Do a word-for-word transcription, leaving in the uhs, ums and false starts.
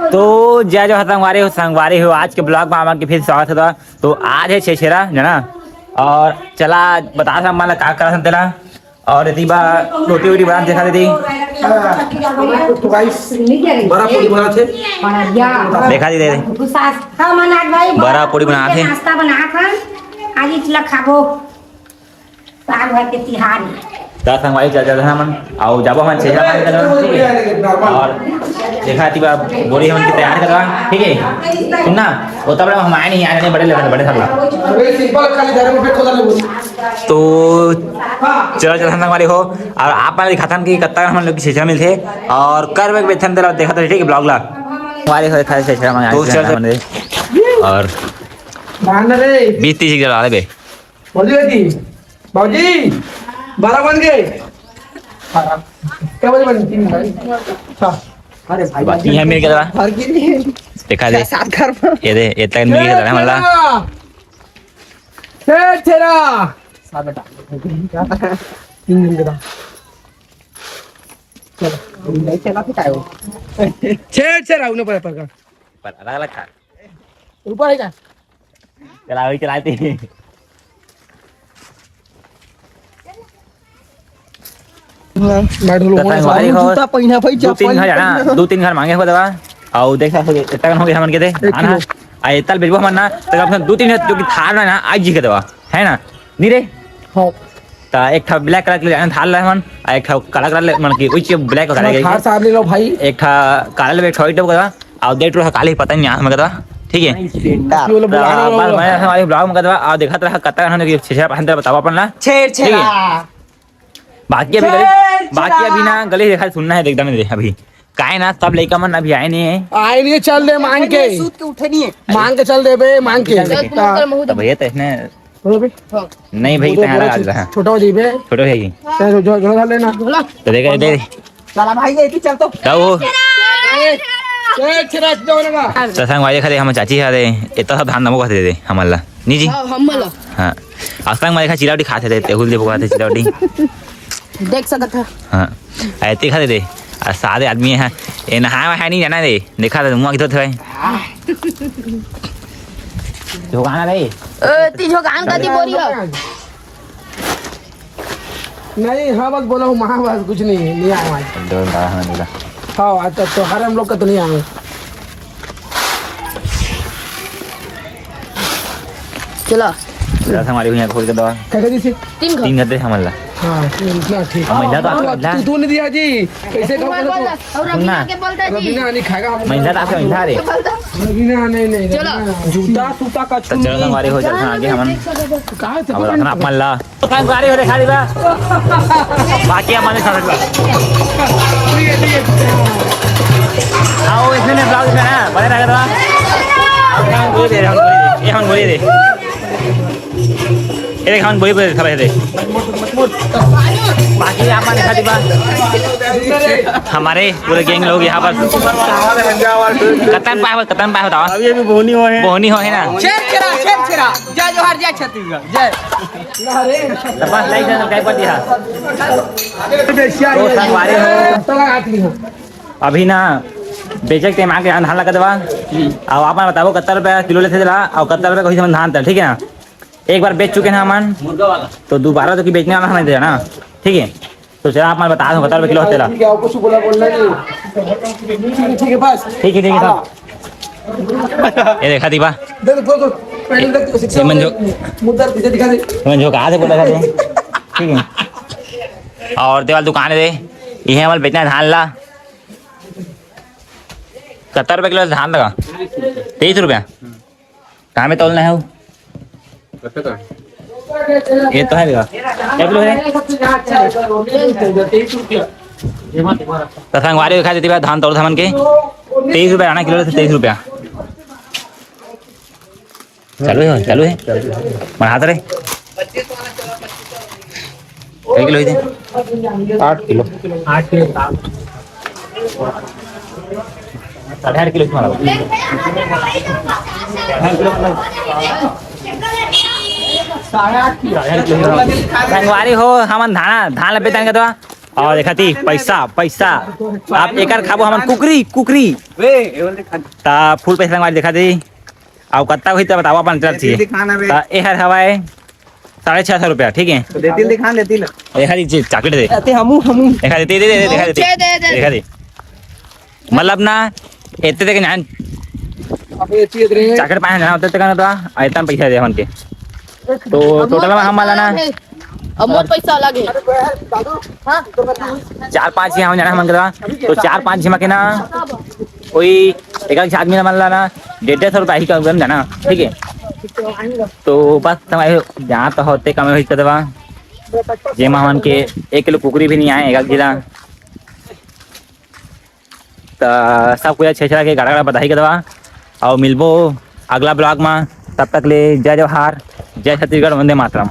तो जय जोहार संगवारी हो, संगवारी हो, आज के vlog में आप मन के फिर स्वागत हे। तो आज हे छेरछेरा, है ना? और चला बता था मन ला का करत हन तेला। और एती बा रोटी वोटी बना देखा दीदी। तो गाइस, बड़ा पूरी बना थे। देखा दीदी। हाँ, मनाथ भाई, बड़ा पूरी बना थे। नाश्ता बना खान, आज इचला खाबो। साग भात के तिहार। त संगवारी चल, चल हमन, अउ जाबो हमन छेरछेरा मांगे बर, ठीक हे? अउ देखा एती बा बोरी हमन के तैयार करवा, ठीक हे? सुन ना, वो तब हम आए नहीं, आए नहीं, बड़े लेवल, बड़े सब ला। अरे सिंपल खाली घर में खोदा ले। तो चलो, चलो संगवारी हो, अउ आप मन दिखाथन कि कत्ता हमन लोग के छेरछेरा मिलथे अउ करबे बेचथन तेला देखा तो, ठीक हे, vlog ला। संगवारी हो, खाली छेरछेरा मांगे तो आए चल, चल। हमन रे। अउ बांध रे। बीस तीस जला लेबे। बाबूजी, बाबूजी, बारह बन गए। बारह। क्या बजे बने? तीन बजे। हाँ। अरे भाई, बस यहाँ मिल गया। भर के लिए। देखा दे। सात घर पर। ये दे, ये तक मिल गया हमला। छेरछेरा। छेरछेरा। सात बेटा। तीन दिन के दाम। चलो, नहीं चला फिर आयो। छेरछेरा, उन्हें पता पड़ेगा। पर अलग-अलग खा। ऊपर है क्या? चला, वही चलाते। मैं ढोलक तो संगवारी हो, जूता पहिना भाई, दू तीन चप्पल घर है ना, पहिना। दू तीन घर मांगे हो दवा, अउ देखा हो, इतना हो गया हमन के दे, एक है ना? किलो। आ, इतना बेचबो हमन ना, तो कम से कम दू तीन घर जो कि थार ना, ना, आज जी के दवा, है ना? नहीं रे? हाँ। त एक ठा black colour के ले जाना थार ला हमन, आ एक ठा काला colour ले, मन की, उइच black colour के। थार साहब ले लो भाई। एक ठा काला ले, एक ठा white ले, अउ date रहा काली पता नहीं, यहाँ में कतवा, ठीक है? ये वाला त बुलाने वाला बस होगा। मैं हमारे vlog में कतवा, अउ देखत रहा कतवा हमन के छेरछेरा पसंद है, बताओ अपन ला। छेरछेरा। ठीक है? बाकी अभी गली, छेरछेरा। बाकी अभी ना गली देखा सुनना है एकदम दे अभी। काहे ना सब लइका मन अभी आए नहीं है। आए नहीं है, चल दे मांग के। सूत के उठे नहीं है। मांग के चल दे बे, मांग के। चल दे। हाँ। तो भैया तो इसने बोलो बे। नहीं भाई, बोलो, कहाँ बोलो, लगा दे रहा है? छोटा हो जाइबे। छोटा हो जाइए। चल, जो, जो, जो, लेना। तो देखा, दे। चला भाई, ये भी चल तो। का हो? ए, ए, छेरा, छेरा, छेरा। तो संगवारी खाली हम चाची हा दे, इतना सा धान नमक दे दे हमन ला। नहीं जी? हाँ, हमन ला। हाँ। आज तक मैं देखा चिरौटी खाते थे, तेहुल दे पकाते चिरौटी। देख सकत है। हाँ। ऐते खाते थे। आ सादे आदमी है। ये नहाए वहाए नहीं जाना रे। देखा था मुँह किधर थे। झोंकाना रे। ए, ती झोंकान का ती बोरी हो। नहीं, हाँ, बस बोला हूँ, महा बस कुछ नहीं है, नहीं आया आज। डर रहा है मेरा। हाँ, आज तो त्योहार है हम लोग का, तो नहीं आए। चला। जरा से हमारी भैया खोल के दवा। क्या कर दी थी? तीन घर। तीन घर दे हमन ला। हाँ, इतना ठीक। हम महिला तो हाँ, आपको महिला। तू, तू नहीं दिया जी। कैसे खाओ तुम्हारे बोला? और सुन ना। रवीना के बोलता जी। रवीना नहीं खाएगा, हम महिला तो आपको महिला रे। रवीना नहीं, नहीं, चलो। रवीना। जूता, सूता का तो चलो, हमारे हो जाता आगे हमन। कहाँ से अब रखना अपन ला। तो संगवारी हो देखा दिबा। बाकी हमारे साथ बा। आओ, इसमें मैं ब्लाउज में ना, बड़े रह गए। हम बोल दे रहे, हम बोल दे, ये हम बोल दे। ये देख, हम बोल दे, खबर दे। बाकी आप मन देखा दिबा। हमारे पूरे गैंग लोग यहाँ पर। कतन पाए हो, कतन पाए हो, बताओ। अभी, अभी बोहनी हो है। बोहनी हो है ना? शेर छेरा, शेर छेरा। जय जोहार, जय छत्तीसगढ़, जय। तो बस लाइक, सब्सक्राइब कर दिया। तो संगवारी हो। अभी ना बेचे के टाइम आके धान लगा देवा। अब आप बताओ कत्ता रुपया किलो लेते चला और कत्ता रुपया कहीं से धान था, ठीक है ना? एक बार बेच चुके हैं हमन, तो दोबारा तो कि बेचने वाला नहीं देना, ठीक है? तो चला आप मन बता दो, कत्ता रुपया किलो होते ला। ठीक है, आपको शुभ बोला बोलना नहीं। ठीक है, ठीक है, बस। ठीक है, ठीक है, साहब। ये देखा दीपा। दे दो, दो, दो। पहले देख, ये मंजो। मुद्दा पीछे दिखा दे। मंजो कहाँ से बोला था तू? ठीक है। और तेवाल दुकान है दे। ये हमारे बेचना है धान ला। कत्ता रुपया किलो धान लगा? तेईस रुपया। कहाँ में तौलना है वो? ये तो है भैया। क्या किलो है? तो संगवारी दिखा देती भाई, धान तौल धान के तेईस रुपया आना किलो से तेईस रुपया। चालू है, चालू है। बढ़ाते रहे। कई किलो होइथे? आठ किलो। आठ किलो। साढ़े आठ किलो तुम्हारा। साढ़े आठ किलो। संगवारी हो, हमन धान, धान ल बेचन के तो अउ देखा ती पैसा, पैसा। अब एकर खाबो हमन कुकरी, कुकरी। ता फुल पैसा संगवारी देखा ती। अउ कत्ता होही त बतावा अपन तरफ से। ता एहर हवय साढ़े छह सौ रुपया, ठीक है। देखा ती चॉकलेट दे। देखा ती, दे, दे, देखा ती। दे, दे, दे। देखा ती। मतलब ना, एते तक जान चॉकलेट पाए जाना होते तक ना तो, इतना पैसा दे हमन के। तो टोटल में हमन ला ना, अब मोर पैसा अलग है। हाँ? चार पांच झी हमन जाना हमन के, तो चार पांच झी में के ना कोई एक एक आदमी हमन ला ना डेढ़ डेढ़ सौ रुपया ही कम जाना, ठीक है। तो बस हमारे जहाँ तो होते कम होई कदवा, जेमा हमन के एक किलो कुकरी भी नहीं आए एक एक झी ला। त सब कुछ अच्छे चला के गाड़ा गाड़ा बताही कदवा, अउ मिलबो अगला ब्लॉग में। तब तक ले जय जोहार, जय छत्तीसगढ़, वंदे मातरम।